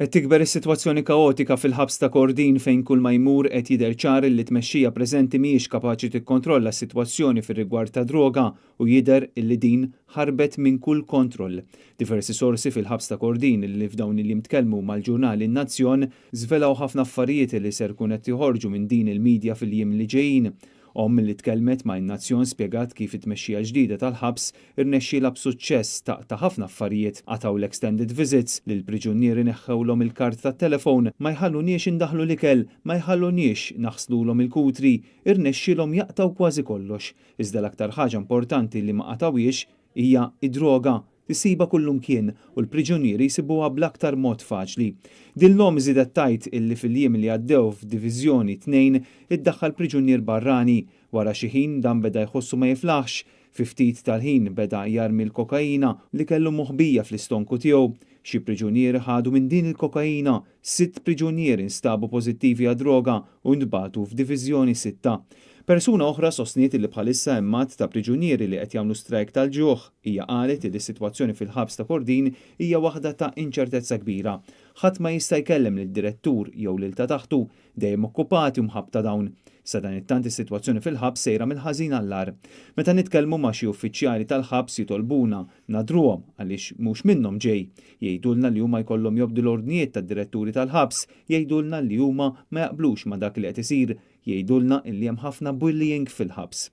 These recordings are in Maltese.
Qed tikber is-sitwazzjoni kaotika fil-ħabs ta' Kordin fejn kull ma jmur qed jidher ċar li t-tmexxija preżenti mhijiex kapaċi tikkontrolla s-sitwazzjoni fir-rigward ta' droga u jidher illi din ħarbet minn kull kontroll. Diversi sorsi fil-ħabs ta' Kordin li f'dawn il-jiem tkellmu mal-ġurnal In-Nazzjon żvelaw ħafna affarijiet li ser ikun qed joħorġu minn din il-midja fil-jiem li ġejjin. Omm li tkellmet ma' In-Nazzjon spjegat kif it-tmexxija ġdida tal-ħabs irnexxielha b'suċċess taqta' ħafna affarijiet, qatgħu l-extended visits, lill-priġunieri neħħewlhom il-kard tat-telefon, ma jħalluniex indaħħlu l-ikel, ma jħalluniex naħslulhom il-kutri, irnexxielhom jaqtgħu kważi kollox. Iżda l-aktar ħaġa importanti li ma qatgħuhiex hija d-droga. Issibha kullumkien u l-priġunieri jsibuha bl-aktar mod faċli. Din l-omm żiedet tgħid illi fil-jiem li għaddew f'Diviżjoni 2 iddaħħal priġunier barrani. Wara xi ħin dan beda jħossu ma jiflaħx. Fi ftit tal-ħin beda jarmi l-kokaina li kellu moħbija fl-istonku tiegħu. Xi priġunieri ħadu minn din il-kokaina. Sitt priġunieri nstabu pożittivi għad-droga u ntbagħtu f'Diviżjoni 6. Persuna oħra sostniet li bħalissa hemm għadd ta' priġunieri li qed jagħmlu strajk tal-ġuħ. Hija qalet li s-sitwazzjoni fil-ħabs ta' Kordin hija waħda ta' inċertezza kbira. Ħadd ma jista' jkellem lid-direttur jew lil ta' taħtu, dejjem okkupati u mħabbta dawn. Sadanittant is-sitwazzjoni fil-ħabs sejra mill-ħażin għall-agħar. Meta nitkellmu ma' xi uffiċjali tal-ħabs jitolbuna nagħdruhom għaliex mhux minnhom ġej. Jgħidulna li huma jkollhom jobdu l-ordnijiet tad-diretturi tal-ħabs, jgħidulna li huma ma jaqblux ma' dak li qed isir, Jgħidulna illi hemm ħafna bullying fil-ħabs.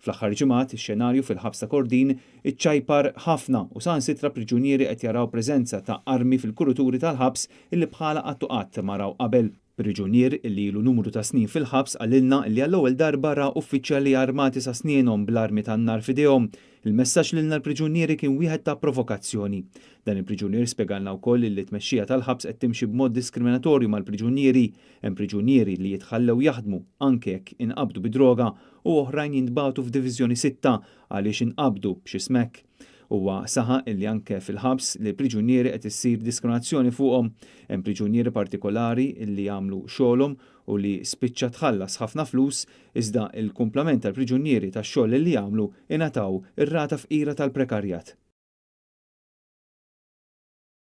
Fl-aħħar ġimgħat, ix-xenarju fil-ħabs ta' Kordin iċċajpar ħafna u saħansitra priġunieri qed jaraw preżenza ta' armi fil-kuruturi tal-ħabs illi bħalha qatt u qatt ma raw qabel. Priġunier illi ilu numru ta' snin fil-ħabs qalilna illi għall-ewwel darba ra uffiċjali armati sa snienhom bl-armi tan-nar f'idejhom. Il-messaġġ lilna l-priġunieri kien wieħed ta' provokazzjoni. Dan il-priġunier spjegalna wkoll illi t-tmexxija tal-ħabs qed timxi b'mod diskriminatorju mal-priġunieri. Hemm priġunieri li jitħallew jaħdmu anke jekk inqabdu bi droga u oħrajn jintbagħtu f'Diviżjoni Sitta għaliex inqabdu b'xi smack. Huwa saħaq illi anke fil-ħabs lill-priġunieri qed issir diskriminazzjoni fuqhom. Hemm priġunieri partikolari illi jagħmlu xogħolhom u li spiċċa tħallas ħafna flus iżda l-kumplament tal-priġunieri tax-xogħol li jagħmlu ingħataw ir-rata fqira tal-prekarjat.